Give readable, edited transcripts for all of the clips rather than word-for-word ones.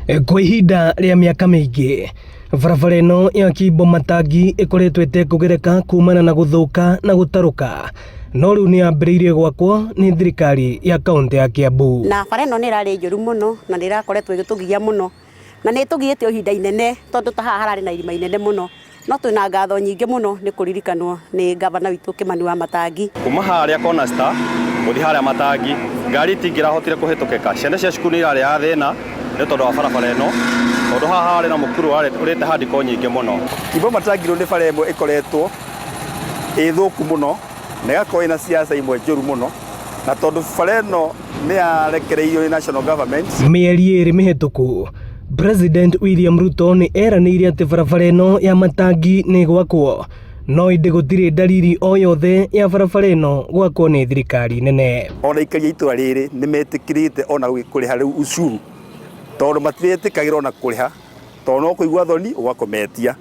Kwa ihinda rĩa mĩaka mĩingĩ, barabara ĩno ya Kimbo Matangi ĩkoretwo ĩtekũgereka kumana na gũthũka na gũtarũka, no rĩu nĩ yambĩrĩirie gwakwo nĩ thirikari ya kaũntĩ ya Kiambu. Na bara ĩno nĩ ĩrarĩ njũru mũno na nĩ ĩrakoretwo ĩgĩtũgia mũno na nĩ ĩtũgiĩte o ihinda inene tondũ ta haha hararĩ na irima inene mũno. No twĩna ngatho nyingĩ mũno nĩ kũririkanwo nĩ ngavana witũ Kĩmani wa Matangi. Kuma harĩa Corner Star gũthiĩ harĩa Matangi, ngari itingĩrahotire kũhĩtũkĩka. Ciana cia cukuru nĩ irarĩ ya thĩna nĩ tondũ wa barabara ĩno, tondũ haha harĩ na mũkuru ũrĩte handiko nyingĩ mũno. Kimbo Matangi Road nĩ bara ĩmwe ĩkoretwo ĩ thũku mũno na ĩgakorwo ĩna siasa imwe njũru mũno, na tondũ bara ĩno nĩ yarekereirio nĩ national government. Mĩeri ĩrĩ mĩhĩtũku, President William Ruto nĩ eranĩire atĩ barabara ĩno ya Matangi nĩ ĩgwakwo, no ĩndĩ gũtirĩ ndariri o yothe ya barabara ĩno gwakwo nĩ thirikari nene. Ona aikari a itũra rĩrĩ nĩ metĩkĩrĩte ona kũrĩha rĩu ucuru tondũ matiretĩkagĩra ona kũrĩha tondũ no kũigua thoni ũgakũmetia.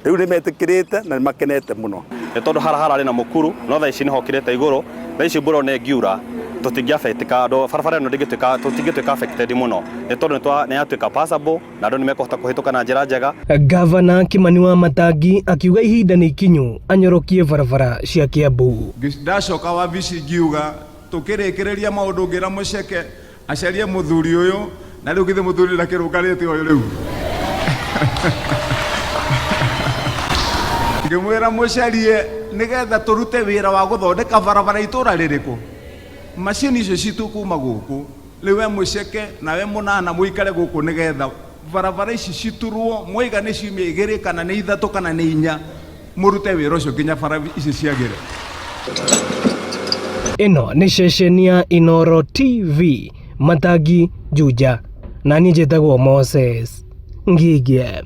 Rĩu nĩ metĩkĩrĩte na nĩ makenete mũno. Nĩ tondũ haha hararĩ na mũkuru no thaa ici nĩ hokĩrĩte igũrũ, thaa ici mbura ona ĩngiura tũtingĩabetĩka andũ, barabara ĩno ndĩngĩtuĩka, tũtingĩtuĩka affected mũno nĩ tondũ nĩ yatuĩka passable na andũ nĩ mekũhota kũhĩtũka na njĩra njega. Ngavana Kimani Wamatangi akiuga ihinda nĩ ikinyu anyorokie barabara cia Kiambu. Ndacoka wabici ngiuga tũkĩrĩkĩrĩria maũndũ ngĩra Mũceke Acarie mũthuri ũyũ, na rĩu githĩ mũthuri ndakĩrũngarĩte ũyũ rĩu. Ngĩmwĩra mũcarie nĩgetha tũrute wĩra wa gũthondeka barabara itũra rĩrĩkũ. Macini icio citũ kuma gũkũ. Rĩu we mũceke na we mũnana mũikare gũkũ nĩgetha barabara ici citurwo, mwaiga nĩ ciumia igĩrĩ kana nĩ ithatũ kana nĩ inya. Mũrute wĩra ũcio nginya bara ici ciagĩre. Ĩno nĩ ceceni ya Inooro TV, Matangi, Juja, na niĩ njĩtagwo Moses Ngigie.